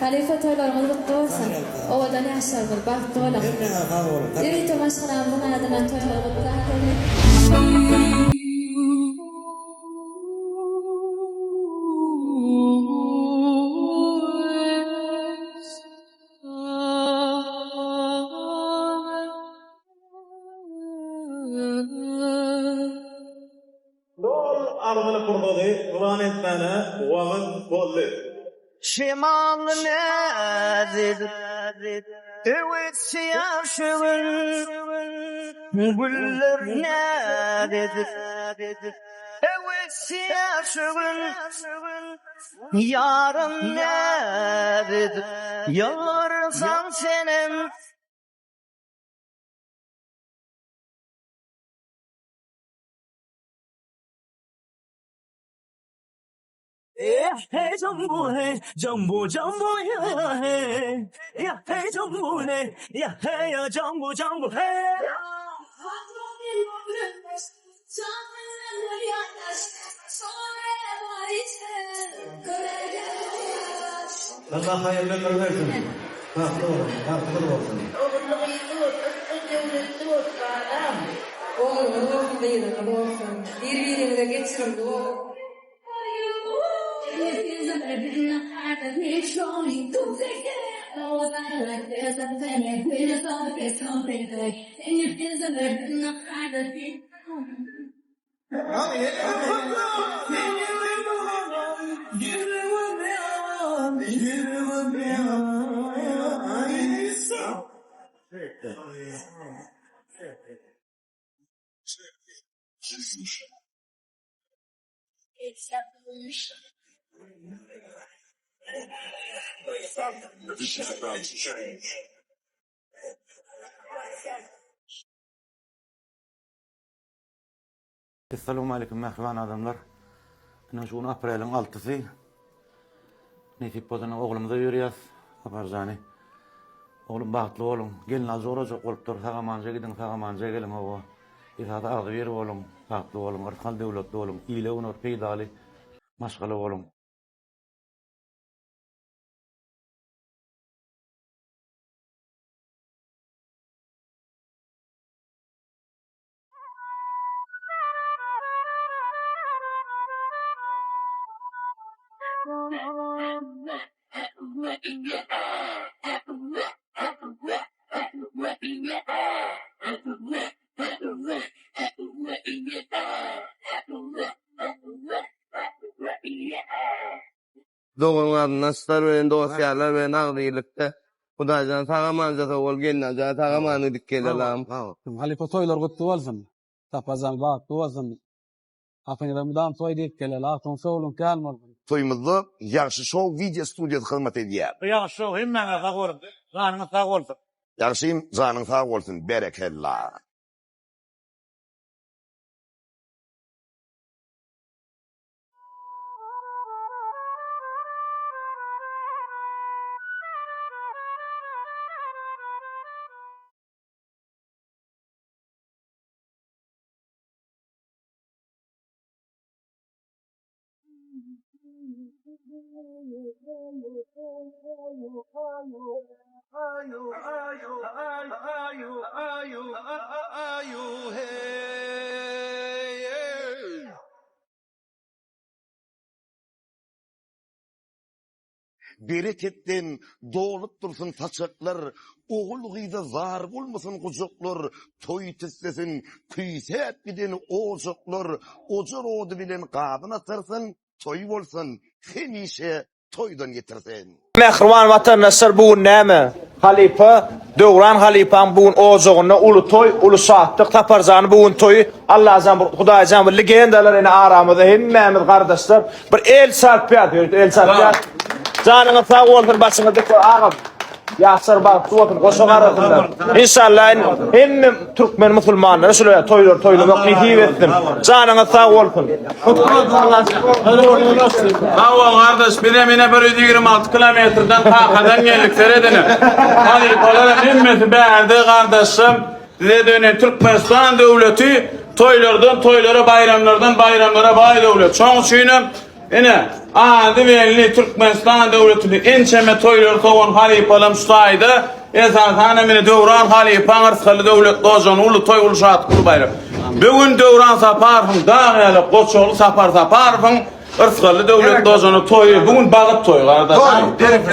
Halypa toýlaryňyz gutly bolsun! Owadan ýaşlaryňyz bagtly boluň! Hemmäňize sag boluň. Ýörite maşgalamyzyň adyndan toýuňyzy gutlap Doly arzyly pursady yglan etmäne wagt boldy. Şemally näzik öwüsýär şu gün Güller näzik öwüsýär şu gün Ýarym näzik ýylgyrsaň senem. Allah haýyrly ömür bersin. Bagtly boluň, bagtyňyz bolsun. Ogully gyzly bol, ysgyn döwletli bol, balam. Ogluňyz bolsun, gyzyňyz bolsun. Bir-biriňize geçirimli boluň. Essalawmaleýkim mähriban adamlar. Ine şu gün apreliň altysy. Nesip bolsa ine oglumyza ýörýäs. Saparjany. Oglum bagtly boluň. Gelnaljy gurajak bolupdyr. Sag-amanja gidiň, sag-amanja geliň hawa. Esasy agzybir boluň, bagtly boluň, yrsgal döwletli boluň, ile güne peýdaly maşgala boluň. Dogan-garyndaşlar bilen, dost-ýarlar bilen agzybirlikde Hudaýjan sag-amanja sag bol, gelnaja sag-aman gidip gel Allahym. Halypa toýlar gutly bolsun. Saparjan bagtly bolsun. Gapyňyza mydam toý diýip geleli. Agtygyň şowluň kän bolsun. Toýumyzda Ýagşy Show wideo studiýasy hyzmat edýär. Ýagşy Show hemmäňize sag boluň. Janyňyz sag bolsun. Ýagşym janyň sag bolsun berekella. Bereketden dolup dursun saçaklar, Ogul-gyza zar bolmasyn gujaklar, Toý tüssesin küýsäp giden ojaklar, Ojar ody bilen gazyn atarsyn, Toý bolsun hemişe toýdan getirsin. Mähriban watandaşlar bu gün näme? Halypa Döwran halypaň bu gün ojagynda uly toý, uly şatlyk Saparjany bu gün toýy Allajan bir Hudaýjan bir legendalar ene aramyzda hemmämiz gardaşlar bir el çarpýas ýörite el çarpýas. Janyňyz sag bolsun başyňyz dik agam. Ýaşlar bagtly bolsun goşa garasynlar. Inşallah hemme türkmen musulmanlara şular toýlar toýlamak nesip etsin. Janyňyz sag bolsun. Sag bol gardaş, bizem ine 126 kilometrden Kakadan geldik, seredene. Halypalaram hemmesi bärde gardaşym. Size dönen Türkmenistan döwleti toýlardan toýlara, baýramlardan baýramlara baý döwlet. Şoň üçinem. Ine, ady belli Türkmenistan döwletinde ençeme toýlary sowan halypalam şu taýda. Esasan hem ine Döwran halypaň yrsgally döwletli ojagyny uly toý, uly şatlyk, uly baýram. Bu gün Döwran Saparowyň dag ýaly goçaly Sapar Saparowyň Yrsgally döwletli ojagyny toýy, bu gün bagyt toýy gardaş.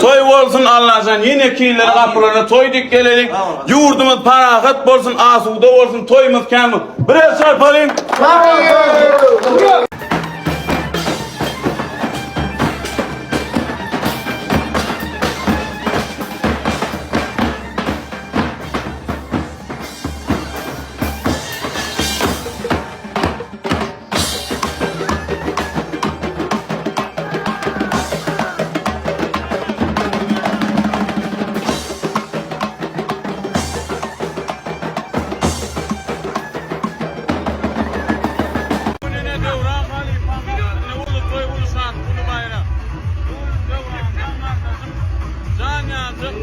Toý bolsun Allajan ýene killere gapylaryna toý dik geleliň. Ýurdumyz parahat bolsun, asuda bolsun, toýumyz kän bolsun. Bir el çarpalyň. Gününe Döwran halypaň üstünde uly toý uly şatlyk uly baýram. Bu gün Döwranjan gardaşym jan ýaljyk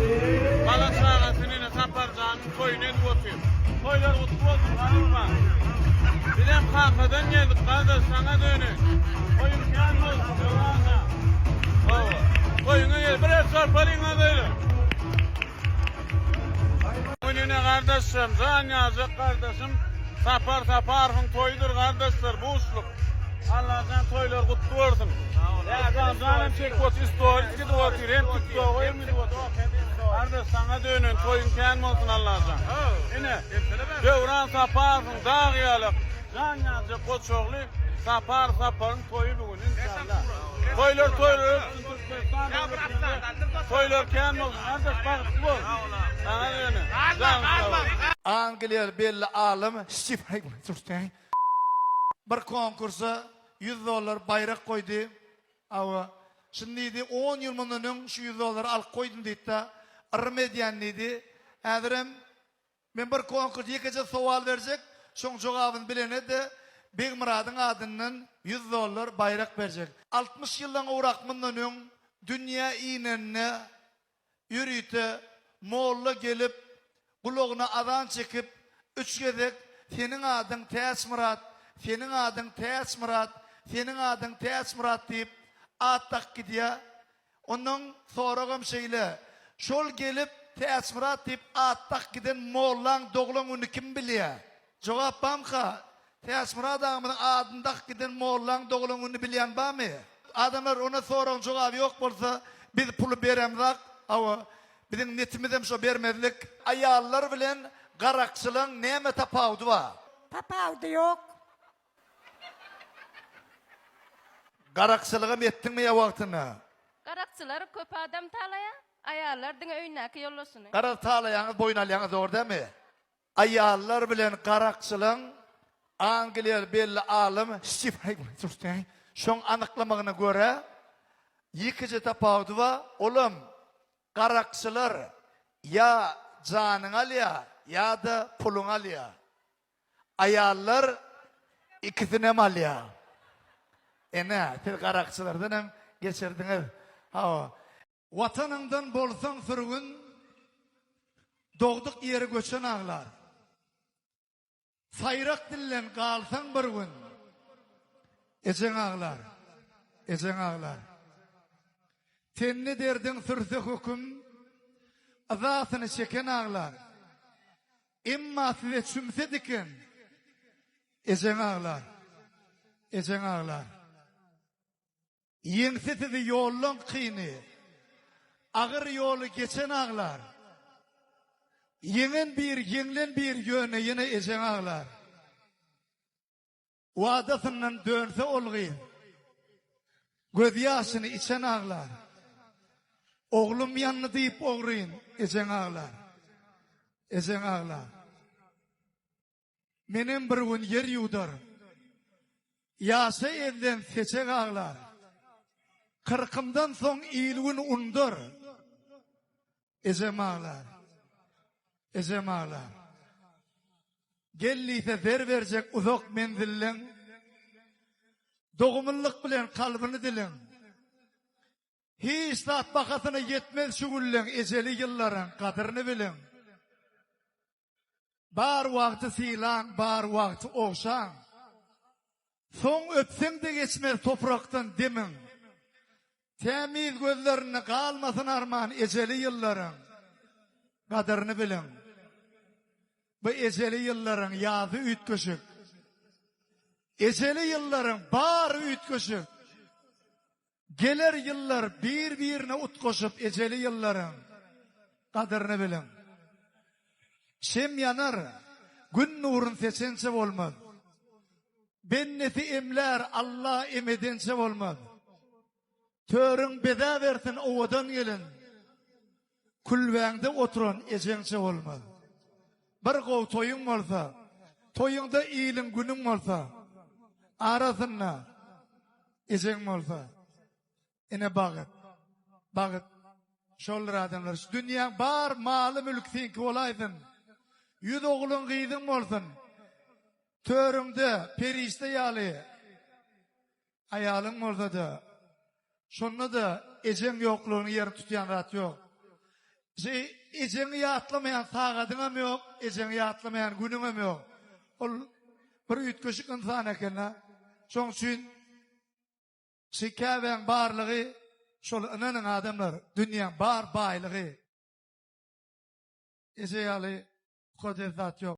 bala çagasyny ine Saparjanyň toýuny edip otyr. Toýlar gutly bolsun halypa. Bizem kakadan geldik gardaş saňa döneýin. Toýuň kän bolsun Döwranjan. Hawa. Toýuňa gel bir el çarpalyň gazaýly. Gününe gardaşlarym jan ýaljak gardaşym Sapar Saparowyň toýudyr gardaşlar buşluk. Allajan toýlar gutly bolsun. Ärsamjanam çekip otyr stories gidip otyr hem tiktoga hem gidip otyr. Gardaş saňa dönen toýuň kän bolsun Allajan. Ine Döwran Saparowyň dag ýalak jan ýaljak goçogly Sapar Saparyň toýy bu gün inşallah. Toýlar toýlar ötsün Türkmenistan döwletinde toýlar kän bolsun gardaş bagtly bol. Saňa dönen. Janyň sag bolsun. Angliýaly belli alym Stiw bir konkursa 100 dollar baýrak goýdy. Hawa. Şuny diýdi, on ýyl mundan öň şu 100 dollary alyp goýdum diýdi-de, yrym edýän diýdi. Häzirem men bir konkurs ýekeje sowal berjek, şoň jogabyny bilene-de Begmyradyň adyndan 100 dollar baýrak berjek. 60 ýyldan gowrak mundan öň dünýä inende Ýörite molla gelip, gulagyna azan çekip, üç gezek Seniň adyň Täçmyrat, seniň adyň Täçmyrat, seniň adyň Täçmyrat diýip, at dakyp gidýär. Onnoň soragam şeýle, şol gelip Täçmyrat diýip at dakyp giden mollaň doglan gününi kim bilýär? Jogap bamyka? Täçmyrat agamyzyň adyny dakyp giden mollaň doglan gününi bilýän bamy? Adamlar ona soragyň jogaby ýok bolsa biz puly beremzak hawa biziň netimizem şo bermezlik. Aýallar bilen garakçylaň näme tapawudy bar? Tapawudy ýok. Garakçylygam etdiňmi ýa wagtynda? Garakçylar köp adam talaýar, aýallar diňe öýündäki ýoldaşyny. Garaz talaýaňyz boýun alýaňyz dogry dälmi? Aýallar bilen garakçylygyň angliýaly belli alym Stiw şoň anyklamagyna görä, ýekeje tapawudy bar, olam garakçylar ýa janyňy alýar, ýa-da puluňy alýar. Aýallar ikisinem alýar. Ene, siz garakçylardan hem geçirdiňiz. Hawa. Watanyňdan bolsaň sürgün, Dogduk ýere göçen aglar. Saýrak dilden galsaň bir gün, Ejeň aglar, ejeň aglar. Tende derdiň sürse höküm, Yzasyny çeken aglar. Emma size çümse diken, Ejeň aglar, ejeň aglar. Ýeňse sizi ýollaň kyny. Agyr ýoly geçen aglar. Ýeňen bir, ýeňlen bir ýöne ýene ejeň aglar. Wadasyndan dönse ol gyz. Gözýaşyny içen aglar. Oglum ýandy diýip ogryn ejeň aglar. Ejeň aglar. Menem bir gün ýer ýuwdar. Ýaşa elden seçek aglar. Kyrkymdan soň il-gün undar. Ejem aglar. Ejem aglar. Gel diýse zer berjek uzak menzilleň. Dogumlylyk bilen kalbyny diliň. Hiç zat bahasyna ýetmez şu günleň ejeli ýyllaryň gadyryny biliň. Bar wagty sylaň, bar wagty ogşaň. Soň öpseň-de geçmez toprakdan demiň. Tämiz gözlerinde galmasyn arman ejeli ýyllaryň gadyryny biliň. Bu ejeli ýyllaryň ýazy üýtgeşik. Ejeli ýyllaryň bary üýtgeşik. Geler ýyllar bir-birine utgaşyp ejeli ýyllaryň gadyryny biliň. Şem ýanar, Gün nurun seçençe bolmaz. Bendesi emlär, Alla em edençe bolmaz. Törüň bezäbersin owadan gelin, Külbäňde oturan ejeňçe bolmaz. Bir gowy toýuň bolsa, Toýuňda iliň günüň bolsa, Arasynda ejeň bolsa. Ine bagyt. Bagyt şoldur adamlar. Şu dünýäň bar maly mülki seňki bolaýsyn. Ýüz ogluň gyzyň bolsun. Törüňde perişde ýaly aýalyň bolsa-da, şonda-da ejeň ýoklugynyň ýerini tutýan zat ýok. Şu ejeňi ýatlamaýan sagadyňam ýok, ejeňi ýatlamaýan günüňem ýok. Ol bir üýtgeşik ynsan eken-dä. Şoň üçin Şu Käbäň barlygy şol ynanyň adamlar dünýäň bar baýlygy. Eje ýaly mukaddes zat ýok.